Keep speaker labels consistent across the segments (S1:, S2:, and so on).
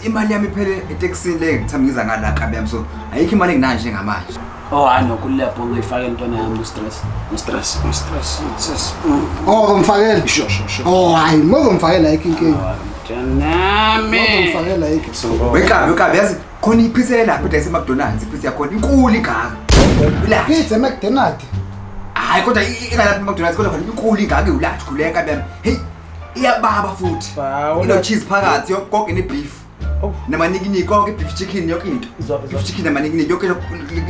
S1: Imali yami iphele etekisini le ngithanda ngiza ngala kabi yami so ayikho imali enginayo njengamanje.
S2: Oh hayi nokulapho ngiyifaka intwana yami no stress. No stress, no stress.
S3: Oh ngifakele.
S2: Sure.
S3: Oh hayi ngizomfakela ayikho inkinga.
S2: Mntanami.
S3: Ngizomfakela ayikho.
S1: Wekabi yazi khona iphisa lapho edayisa eMcDonald's iphisa yakhona inkulu ingaka.
S3: Pizza eMcDonald's.
S1: Hayi kodwa ingalapha eMcDonald's kodwa khona inkulu ingaka iwulathi khuleka kabi yami. Hey iyababa futhi. Ino cheese phakathi konke ne beef. Namanikiniki konke beef chicken yonke into. Beef chicken namanikiniki yonke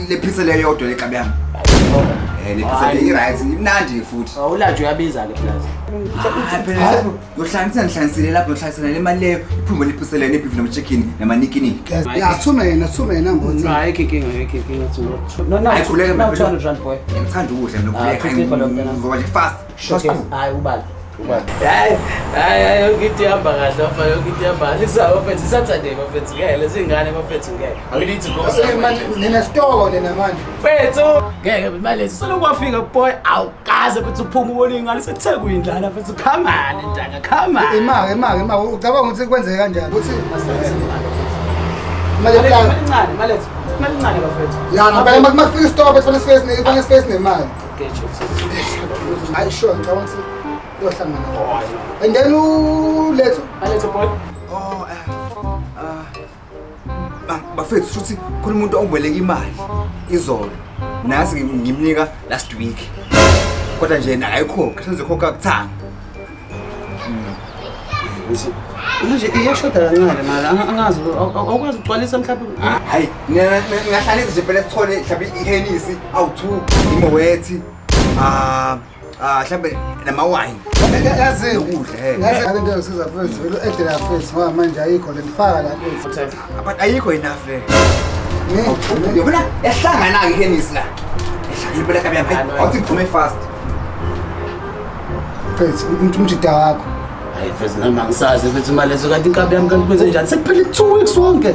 S1: le pizza leyo yodwa le kabi yami. Le pizza le i-right imnandi futhi.
S2: Awulaje uyabiza ke plus.
S1: Hayi phela yohlanganisa nihlanganisile lapho yohlanganisana le mali leyo iphume le pizza leyo ne beef nama chicken namanikiniki.
S3: Ya sithumena mbothi.
S2: Hayi inkinga no no.
S1: Hayi khuleka
S2: mina 200 rand boy.
S1: Ngithanda ukudla mina khuleka. Ngoba nje fast.
S2: Hayi ubala. Hayi yonke into ihamba kahle bafana, yonke into ihamba kahle. Isaba bafethu, Saturday bafethu ngeke, lezi ngane bafethu ngeke. We need to go somewhere.
S3: Nina sitoko nina manje.
S2: Mfethu, ngeke mali lezi kwafika boy, awukaze futhi uphume ubone ingane sethekwini lana mfethu. Come on ntaka, come on.
S3: Imali ucabanga ukuthi kwenzeke kanjani? Ukuthi
S2: mali encane, mali encane bafethu.
S3: Ya, phela makufika isitoko kufanele sifike nemali. Hayi sure ngicabanga ukuthi yohlangana. And then ulethu.
S2: Alethu boy.
S1: Oh bafethu futhi khona umuntu ongiboleka imali izolo. Nasi ngimnika last week. Kodwa nje naye ayikhokha, sengizokhokha kuthanga.
S2: Manje iyashoda kancane mali, angazi awukwazi ukugcwalisa mhlawumbe.
S1: Hayi, ngingahlalisa nje phela sithole mhlawumbe ihenisi awu2, imowethi. Mhlawumbe namawayini.
S3: Yazi
S1: ukudla.
S3: Yazi ngale nto yosiza mfethu, vele u-edela mfethu ngoba manje ayikho le ndifaka la mfethu.
S1: But ayikho enough le. Yabona yahlangana-ke ihenisi la. Yahlangana impela kabi yami. Awuthi ngiphume fast.
S3: Mfethu, umjida wakho.
S2: Hayi mfethu nami angisazi mfethu imali lezo kanti inkabi yami kanti kwenze njani? Sekuphele 2 weeks wonke.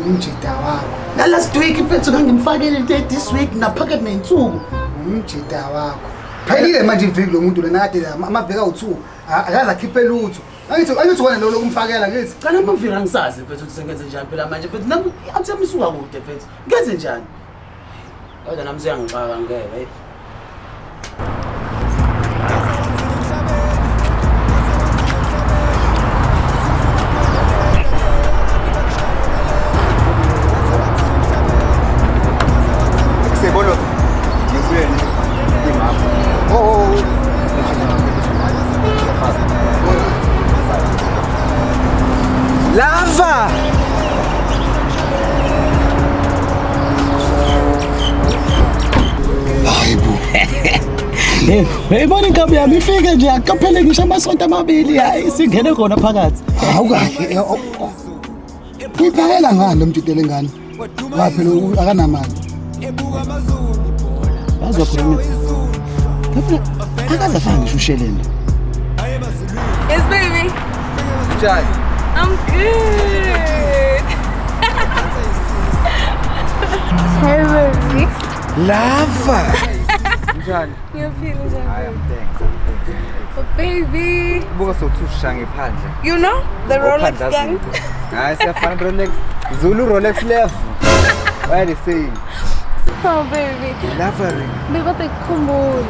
S3: Umjida wakho.
S2: Na last week mfethu ngangimfakele this week naphakathi ney'nsuku.
S3: Umjida wakho. Phelile manje iviki lo muntu lena kade amaviki awu2 akaze akhiphe lutho. Angithi wena lo lokumfakela ngithi.
S2: Cha nami mvira angisazi mfethu ukuthi sengenze njani phela manje mfethu nami athi isuka kude mfethu. Ngenze njani? Kodwa nami siyangixaka ngeke.
S1: Sebolo. Ngizwe
S3: Oh.
S1: Lava!
S3: Hayibo.
S2: Uyayibona inkabi yami ifike nje akaphele ngisho amasonto amabili hayi singene khona phakathi.
S3: Hawu kahle. Uyiphakela ngani lo mjidele ngani? Waphela akanamali.
S2: Bazokhuluma. Akaze afake ngisho usheleni.
S4: Yes baby.
S1: Njani?
S4: I'm good. Hey baby.
S1: Lava. Njani?
S4: Ngiyaphila njani?
S1: I am thanks.
S4: Oh, baby.
S1: Buka sothusha ngephandle.
S4: You know the Rolex gang.
S1: Hayi siyafana Rolex. Zulu Rolex level. Why the same?
S4: Oh baby.
S1: Lava ring.
S4: Baby, bakukhumbula.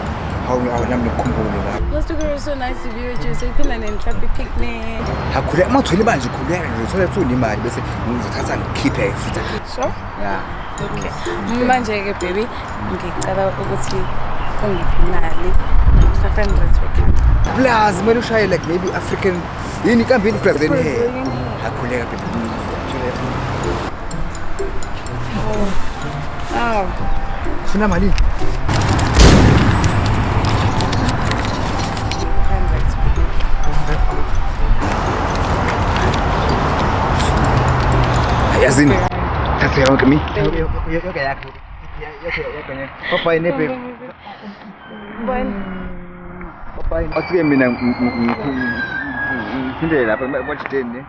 S1: Hawu nami ngikukhumbule la.
S4: Last week it was so nice to be with you. So iphela nenhlaphi picnic.
S1: Hakhule uma uthole manje khuleka nje uthole uthole imali bese ngizothatha ngikhiphe futhi.
S4: Sure?
S1: Yeah.
S4: Okay. Manje ke baby ngicela ukuthi ungiphe imali. 500 wekhanda.
S1: Plus kumele ushaye like maybe African yini kambe yini Brazilian hair. Akhuleka baby.
S4: Oh.
S1: Ufuna malini? 500. Yazini. Thatha yonke mi. Yonke yakho. Yonke yakho. Bye bye baby.
S4: Bye.
S1: Bye. Asike mina ngiphindele lapha emajiteni ne.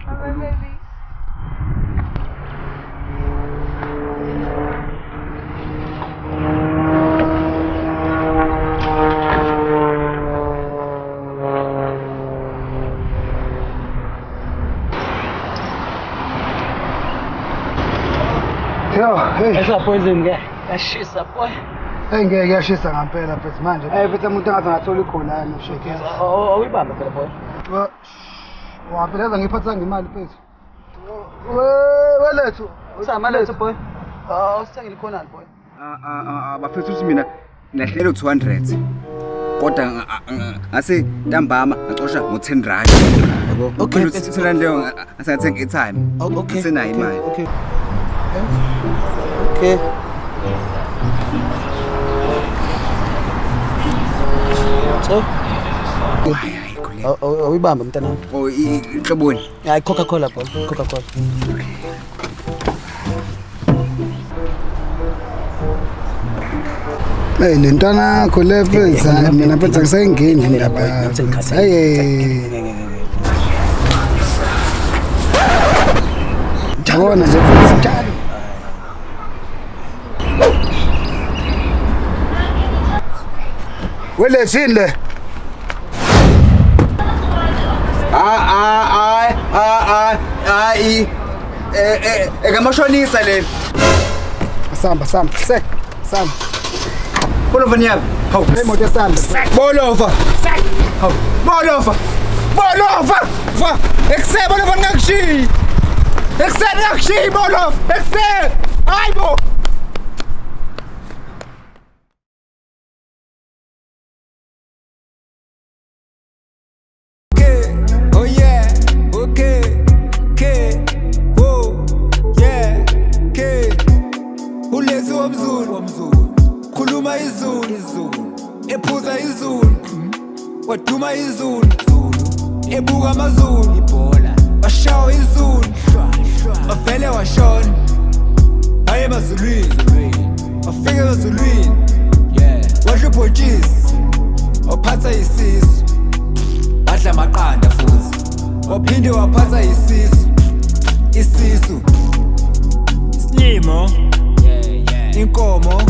S3: Yo, hey.
S2: Esa poison ke. Yashisa boy.
S3: Hey ngeke yashisa ngempela mfethu manje. Eh mfethu umuntu angaze ngathola igolane shekela.
S2: Awuyibambe phela boy.
S3: Wa phela ngiphathanga imali mfethu. Welethu.
S2: Usama lethu boy. Awusithengile khona boy.
S1: Bafethu uthi mina ngilahlele 200. Kodwa ngase ntambama ngacosha ngo 10 rand. Yabo.
S2: Okay.
S1: 10 rand leyo ngase ngathenga airtime.
S2: Okay.
S1: Senayo imali.
S2: Okay. Okay. So,
S1: hayi khuleka.
S2: Awuyibambe mntanami.
S1: Oh, inhloboni.
S2: Hayi Coca-Cola boy, Coca-Cola.
S3: Hey lentwana yakho le mfethu mina mfethu angisayingeni indaba. Hey. Yabona nje mfethu njalo. Welethini le?
S1: A A A A A I ekamashonisa le.
S3: Samba samba sek samba.
S1: Bolova niyami. Hawu.
S3: Imoto esamba.
S1: Bolova. Hawu. Bolova. Bolova. Va. Ekse bolova ngakushiyi. Ekse ngakushiyi bolova. Ekse. Hayibo.
S5: Ephuza izulu, waduma izulu, ebuka amazulu, ibhola, washawa izulu, wavele washona, aye emazulwini, wafika emazulwini, wadla ubhontshisi, waphatha isisu, wadla amaqanda futhi, waphinde waphatha isisu, isisu, isilimo, inkomo,